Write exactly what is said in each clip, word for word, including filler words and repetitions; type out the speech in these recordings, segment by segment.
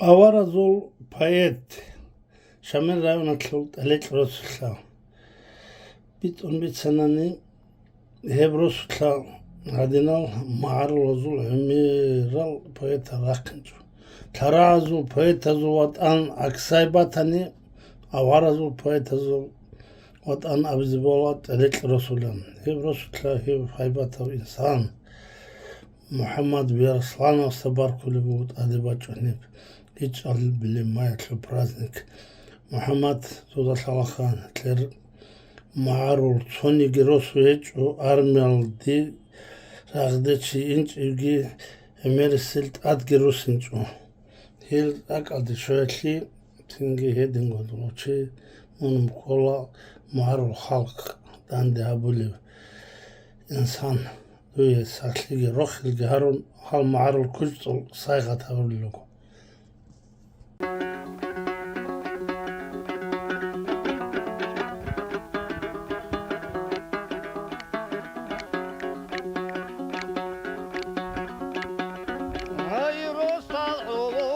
Аваразул поэт, Шамил районалъул ТӀелекь росулъа. БитӀун бицанани, гьеб росулъа гьадинал магӀарулазул гӀемерал поэтал рахъинчӀо. Лъарагьазул поэтазул ватӀан Аксай батани, аваразул поэтазул ватӀан абизе бола ТӀелекь росулан. Гьеб росулъа гьев гьайбатав инсан. МухӀаммад Биарслановасда баркулеб буго тӀаде бачӀунеб ичӀалбилеб маялъул праздник. МухӀаммад, дуда лъалаха, кьер магӀарул цониги росу гьечӀо, армиялде рагъде чи инчӀевги, гӀемерисел тӀадги росинчӀо. Гьел ракӀалде щвеялъе, цинги гьединго дов чи мун ккола магӀарул халкъ данде гьабулев инсан. Дуе сахлъиги рохелги гьарун, гьал магӀарул кучӀдул сайгъат гьабулел руго. Гьай, росал гӀоло,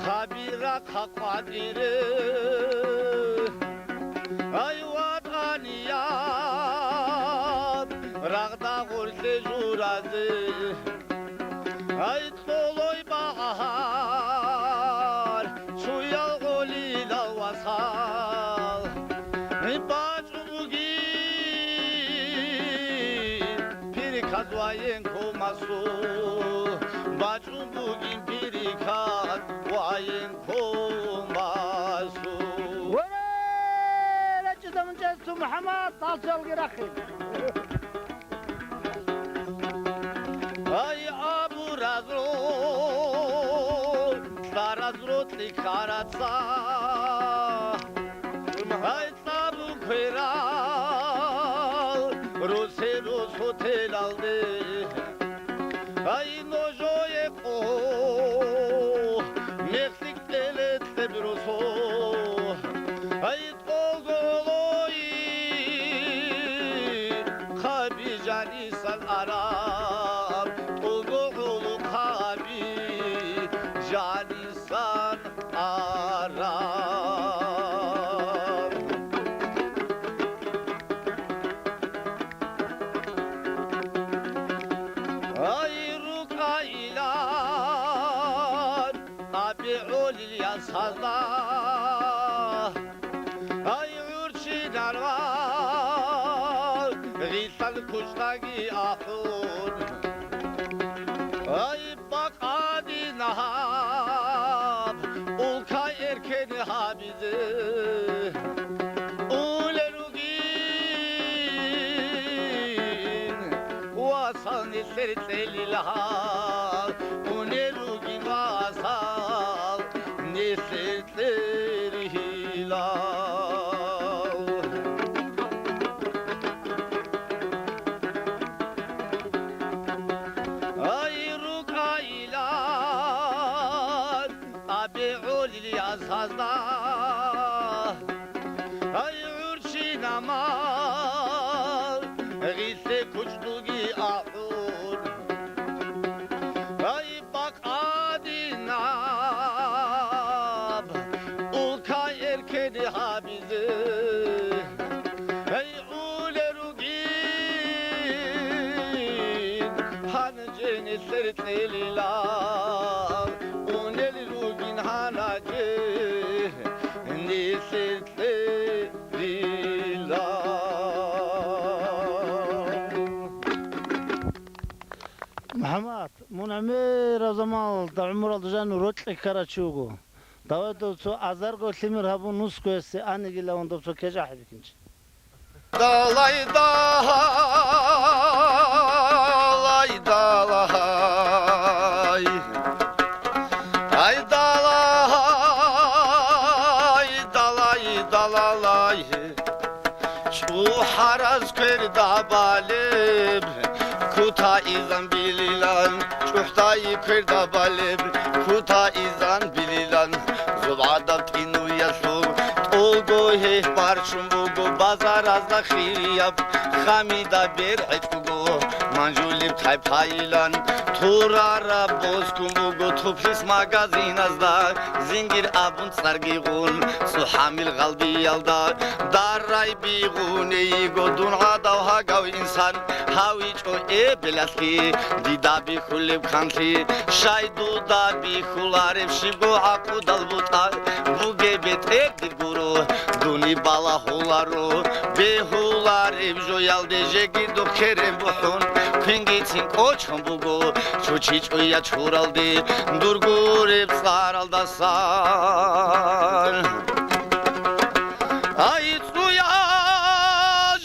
хабира хъа къватӀире. Ай, ватӀанияб рагъда гъорлъе журазе, ай, кьолой багьар чуял гъолилал васал, бачӀун бугин пириказ ваен комасул, бачӀун бугин пириказ ваен комасул. Варе, речӀчӀизабун чӀесу МухӀаммад, талчалги рахъин. Ай, абуразро, лъаразро кьикараца. Ай, цӀабу кверал, росеро сотелалде. Ай, ножое къо, мехлъи кьеле кьеб росо. Ай, тӀолголой хъаби жанисан араб, тӀолго гӀоло хъаби жанисан араб. Ай, рукӀайилан абе гӀолил ясазда. Ай, гӀурччинарал гъилъан кучӀдаги ахӀун. Ай, бакъадинаб улка эркен гьабизе унел ругин, васал нилъер кьелилал, унел ругин васал нилъер кьерилал. Ай, рукӀайилан абе гӀолил ясазда. Ай, гӀурччинамал гъилъе кучӀдулги ахӀун. Ай, бакъадинаб улка эркен гьабизе, гьей, унел ругин гьанже нилъер кьелилал, унел ругин гьанже нилъер кьелилал. МухӀаммад, мун гӀемераб заманалда гӀумралда жанив рокьи ккарав чи вуго. Давай дов цо азарго лъимер гьабун нусгоясе анигилавун дов цо кечӀ ахӀи бикинчи. Далай, далай, далай. Ай, далай, далай, далалай. ЧӀухӀараз кверда балеб, кута изан билилан, чӀухӀдай кверда балеб, кута изан билилан, зубгӀадаб тӀинуялъур тӀолго гьехь барчун буго. Заразда хирияб хамида бергьечӀого, манжулеб тайпайилан турараб боскун буго туплъис магазиназда, зингир абун цӀарги гъун, цӀухӀамил гъалдиялда даррай бигъунейго дун гӀадав гьагав инсан гьавичӀо эбелалъе, дида бихьулеб канлъи, щай дуда бихьулареб щибго гӀакъудал бутӀа бугеб бетӀер дир гуро, дуни балагьуларо, бегьулареб жоялде жеги духъ керен бухӀун, квингицин кӀочон буго, чучи чӀуя чуралде, дур гуреб цӀаралдасан. Ай, цӀуя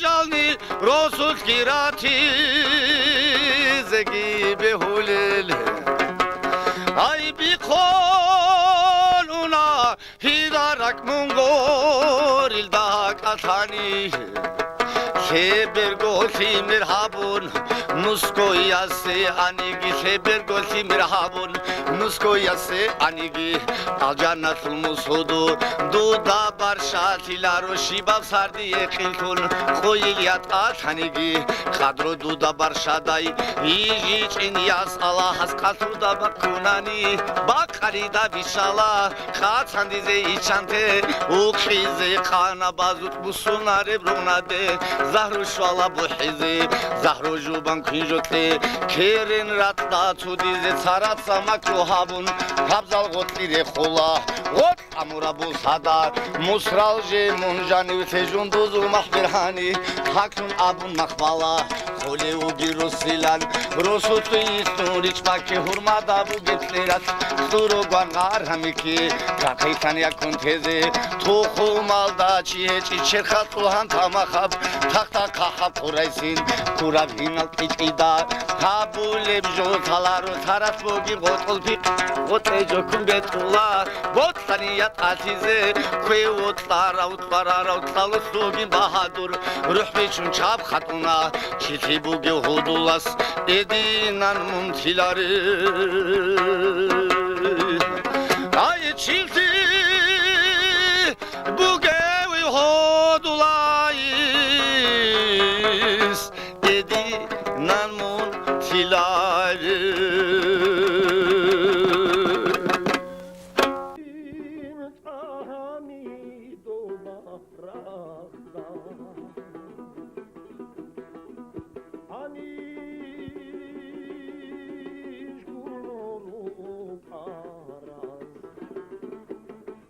жални росулъги ратизеги бегьулел. Ай, бихъун уна, гьидарак мунгорил дагьакӀалъани. Лъеберго лъимер гьабун, нускоясе аниги, лъеберго лъимер гьабун, нускоясе аниги. Алжаналъул мусуду дуда барщалъиларо, щибаб сардие къинлъун къойил ятӀалъаниги. Къадру дуда барщадай йижичӀин яс Аллагьас къалъурда баккунани, бакъарида бищала. Хъацандизе иччанте, укъизе къана базукь буссунареб ругънаде, загьру щвала бухӀизе, загьру жубан квинжотлъе, керен ратӀа цудизе, цараца макру гьабун, гьабзал гъоркье рехула, гъоркь амураб бусада, мусрал же мун жанив лъе жундузул махӀ бергьани, гьаклъун абун махбала. Холев вуги росилан, росулъ йиснун ричӀбакки, гьурмада бугеб кьералъ, цӀуру гвангъар гьамики, кахъилъан якун тезе, тухумалда чи гьечӀи, черхалъ лугьан тамахаб, тахта хъахӀаб хъурайсин, кураб гьинал кьикьида, гьабулеб жо лъаларо, царац бугеб гъотӀол пихъ, гъотӀе жокун бетӀула, боцӀани ятӀалъизе, кве вокьарав, кьварарав кьалулъ ругин багьадур, рухӀ бичун чаб хатӀуна, чилъи бугев гьудулас эдинан мун тилари. Ай, чилъи бугев гьудулайс эдинан мун тилари.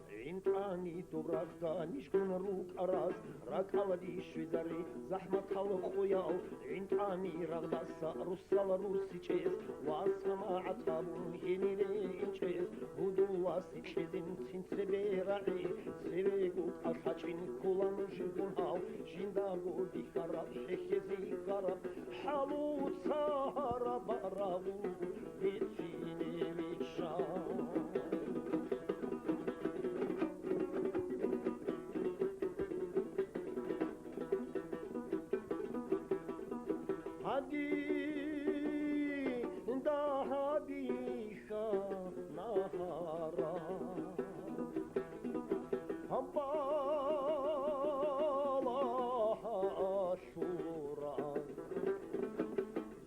ГӀинтӀани доб рагъда нижгун рукӀараз, ракӀалде щвезаре захӀматал къоял. ГӀинтӀани рагъдаса русал русичӀез, ва самагӀат гьабун гьенире инчӀез, гьудул васикьезин цин цебе рагӀи, цевего кӀалъачӀин ккола нуж гунагь, жиндаго бихьараб хӀехьезе ккараб, хӀалуца гьараб барагъул бицине виччан. Гьади дагьабиха нагьара. Гьаб балагь лъураб.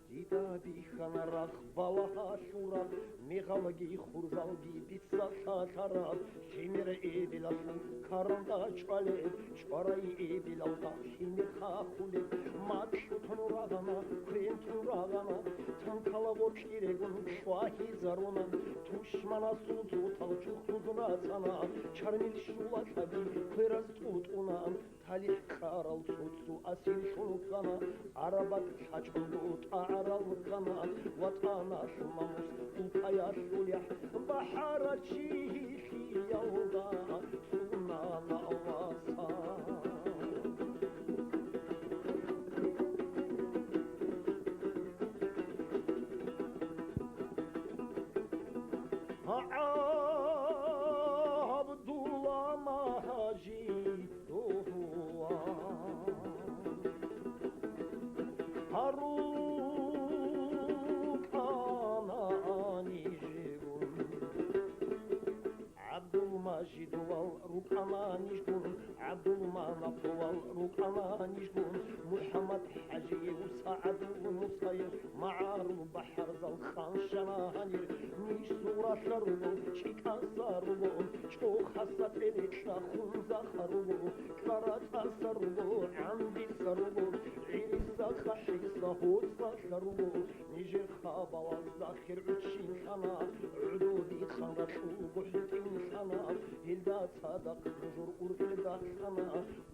Дида бихьана рагъ балагь лъураб, мегъалги хурзалги дица лъалъараб, лъимер эбелалъул каранда чӀвалеб, чӀварай эбелалда лъимер хахулеб, макьу тун рагъана, квен тун рагъана, танкала гъоркьирегун чӀвагьизарунан, тушманасул цӀутӀал чурхузун рацана, чармил щулалъаби квераз тӀутӀуна. ТалихӀ кьарал цо-цо асирлъун вуккана, гӀарабат лъачӀого тӀагӀарал вуккана, ватӀаналъ намус улпаялъулехь, бахӀарачи лъиялда цунана васан. ГӀабдулла Мажид Жидувал рукӀана нижгун, ГӀабдулманаповал рукӀана нижгун, МухӀаммад ХӀажиев, СагӀадул Мусаев, магӀарул бахӀарзал ханщана гьанир, ниж суралъа руго, чӀикӀаса руго, чӀохаса тӀерекьа хунзахъа руго, кӀарацӀаса руго, гӀандиса руго, гӀириса хахӀиса гьоцӀалъа руго, нижер хабалазда хиргӀучин лъана, гӀодобихъан ракьул гухӀтӀин лъана, гьелда цадахъ нужер ургъел дагьлъана,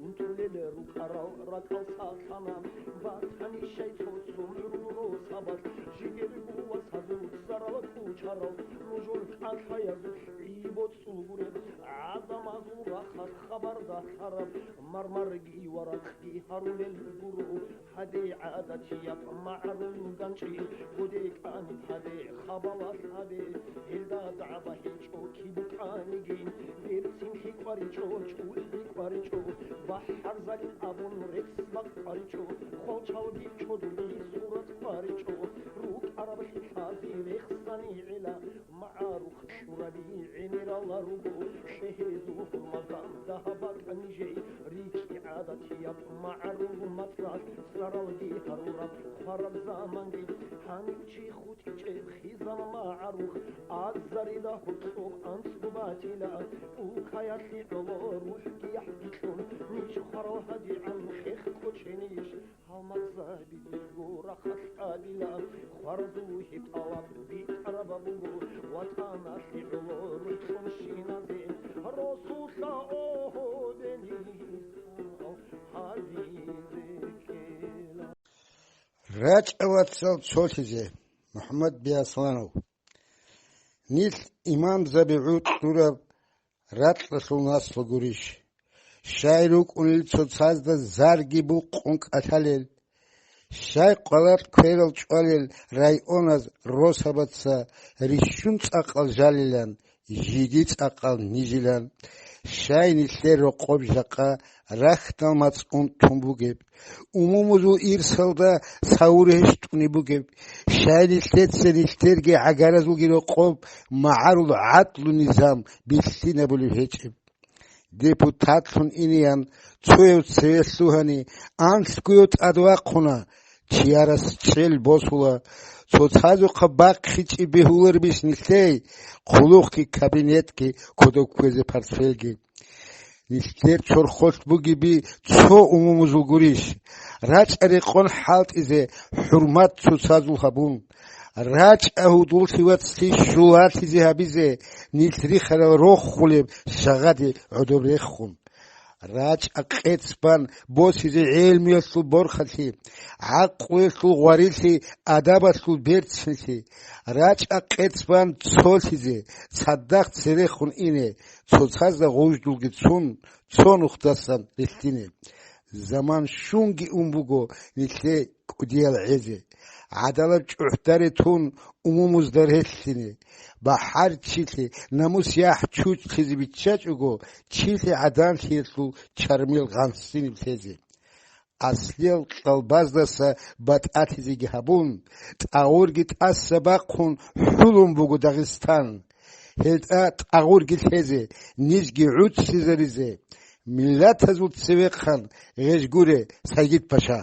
унтулел рукӀарал ракӀал сахлъана, батани щай цо-цо гӀурул росабалъ, жидерго васазул цӀарал кӀочарал, нужер кӀалъаязулъ гӀи боцӀул гуреб, гӀадамазул рахъалъ хабар дагьлъараб, мармарги варакъги гьарулел гуро, гьаде гӀадатияб магӀарул ганчӀи, гъоде кӀаниб гьаде, хабалалъ гьаде, гьелда дагӀба гьечӀо киб букӀаниги, берцинлъи кӀваричӀо, чӀулъи кӀваричӀо, бахӀарзалин абун рецц бакъ кӀваричӀо, хвалчалги чодулги сурат кӀваричӀо, рукӀараб лъикӀаби рехсани гӀела, магӀарухъ кьураби гӀемерала руго, лъегьезул хӀурмазда дагьаб бакӀ нижей, рикӀкӀи гӀадатияб магӀарул мацӀалъ цӀаралги гьарураб хвараб заманги, гьанив чи хутӀичӀеб хизан магӀарухъ, азарида гьоркьоб анцӀго батила, улкаялъе гӀоло рухӀги яхӀги кьун, ниж хварал гьадигӀан хех кӀоченищ? Гьалмагъзаби дирго рахъалъ абила, хварзул гьеб тӀалаб битӀараб буго, ватӀаналъе гӀоло рукьунщиназе, росулъа огьобе нижал гьабизе ккела. РачӀа вацал цолъизе. МухӀаммад Биасланов. Нилъ имамзаби гӀур кьураб ракьалъул наслу гурищ? Щай рукӀунел цоцазда зарги букъун кӀалъалел? Щай къвалакь кверал чӀвалел районаз росабаца рищун цӀакъал жалилан, жиги цӀакъал нижилан? Щай нилъер рокъоб жакъа рахьдал мацӀун тун бугеб, умумузул ирсалда цавур гьечӀунеб бугеб? Щай нилъеца нилъерги гӀагаразулги рокъоб магӀарул гӀадлу-низам бихьинабулеб гьечӀеб? Депутатлъун инеян цояв цеве лъугьани, анлъгояв тӀадвахъуна, чияр рас чӀел босула, цоцазухъа бахъичӀеб бегьуларебищ нилъее, хъулухъги, кабинетги, кодоб кквезе портфельги? Нилъер чорхолъ бугеби цо умумузул гурищ? РачӀа рекъон хӀалтӀизе, хӀурмат цоцазул гьабун. РачӀа гьудуллъи вацлъи щулалъизе гьабизе, нилъ рихарал рохулеб шагъаде гӀодоб рехун. РачӀа къец бан босизе гӀелмуялъул борхалъи, гӀакълуялъул гъварилъи, адабалъул берцинлъи. РачӀа къец бан цолъизе, цадахъ церехун ине, цоцазда гъуждулги цун, цо нухдасан рилълъине. Заман щунги ун буго нилъе кӀудиял гӀезе. ГӀадалаб чӀухӀдаре тун умумузда релълъине. БахӀарчилъи намус-яхӀ чучлъизе биччачӀого, чилъи гӀаданлъиялъул чармил гъансиниб лъезе. Аслиял кьалбаздаса батӀалъизеги гьабун, тӀагъурги тӀаса бахъун хӀулун буго Дагъистан. ГьелтӀа тӀагъурги лъезе, нижги гӀуцлъизаризе, миллатазул цевехъан гъеж гуре Сайгид-паша.